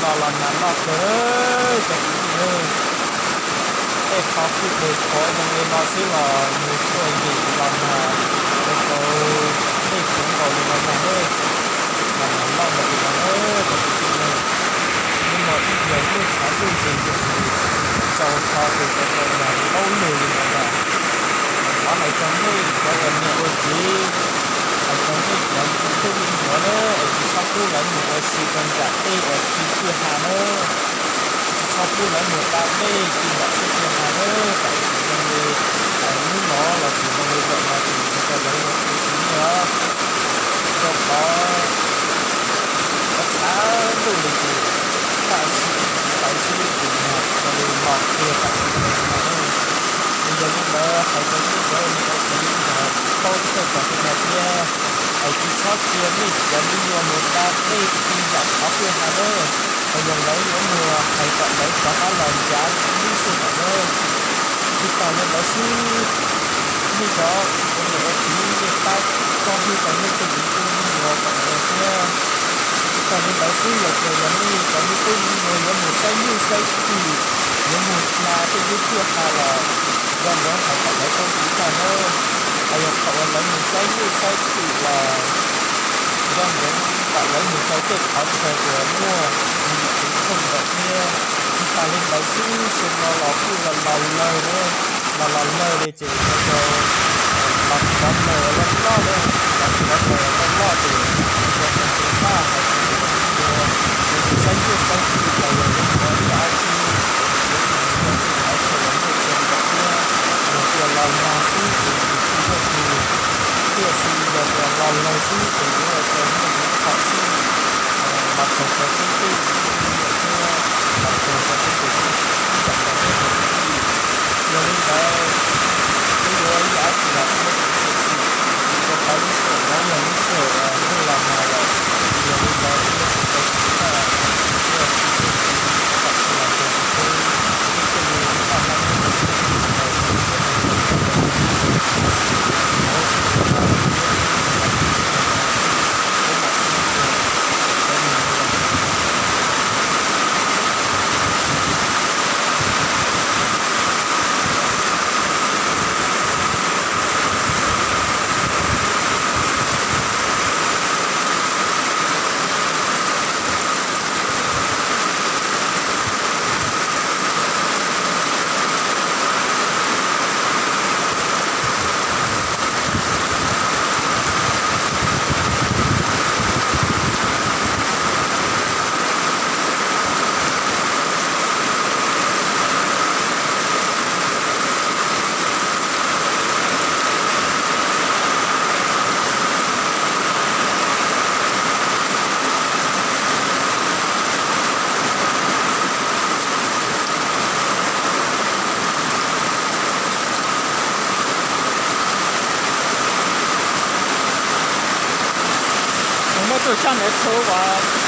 Los los nag loj kawg cov kwv tij na. Tej qhov kwj deg qhuav zoo li no xwb los nws tuaj yim los nag ua rau dej puv nkaus li no ntag na. Los nag loj npaum li no na cov kwv tij na. Hnub no ib yog hnub tshav ntuj ces ntuj nws tsaus hlo ces ua rau nag paub lug li no ntag. Thov hais rau nej cov ua niam ua txiv, hais rau nej cov me tub me nyuam na, es tsis txhob pub lawv mus ua si rau nram dej uas kwj kwj ha na. Tsis txhob pub lawv mus da dej kwj nram kwj kwj ha na, tam sim zoo li hnub no los sis zoo li zaum no ces ua rau lawv ua si tsis nyiaj os. Rau qhov tshav ntuj li ces tag sim tsis tau xwb ces nag ua li los kiag tam sim zoo li no na. Es yog li ntawd hais rau nej cov ua niam ua txiv kom paub ib txoj cov li no thiab, es tsis txhob cia nej cov me nyuam mus da dej kwj nram qhov kwj ha na. Hos yog lawv yuav mus hais kom lawv rov qab los ncav lub sij hawm na. Tsis tas li ntawd xwb, nej cov ua niam ua txiv nej pab tso hwj rau nej tej me tub me nyuam kom lawv thiab. Tsis tas li ntawd xwb, yog tias yog nej cov me tub me nyuam yuav mus saib nyuj saib twm, yuav mus hla tej lub kwj ha los nco ntsoov hais kom lawv tau tiv tag na. Hos yog thaum uas lawv mus saib nyuj saib twm los nco ntsoov kom lawv mus rau tej qhov chaw uas muaj me nyuam tsev thooj ntawm thiab. Tsis tas li ntawd xwb, xyoo no los kuj los los lawg na, los los lawg li ces ua rau los tsis pov plaws loj loj na, los tsis pov plaws loj loj ces ua rau kev paj hais tias yog nej yuav mus saib nyuj saib twm los yog yuav mus ua dab tsi, yuav mus rau tej qhov chaw uas muaj tsev ntawm thiab, yog tias los nag xwb ces yus tsis muaj twg, tiam sis yog tias los lawg xwb ces yuav ua rau nej yuav txhaum xwb. Los kawg rau peb tej me tub me nyuam thiab los kawg rau peb tus txheeb txheem ib yam nkaus li cov kwv tij. Yog li ntawd, peb yuav ib yam dab tsi los peb yuav tsum txhij txhim rau qhov lub sij hawm no yog lub sij hawm uas ntuj los nag lawm. Yog li ntawd peb yuav tsum tau tiv tag, peb yuav tsum tau tiv kom tsis los nrog peb, peb thiaj li noj qab nyob zoo tsis mus raws li lub siab ntshaw nyiaj cov kwv tij. Thaum no peb mam sib ntsib dua. Muab tug sab nws txhuv as.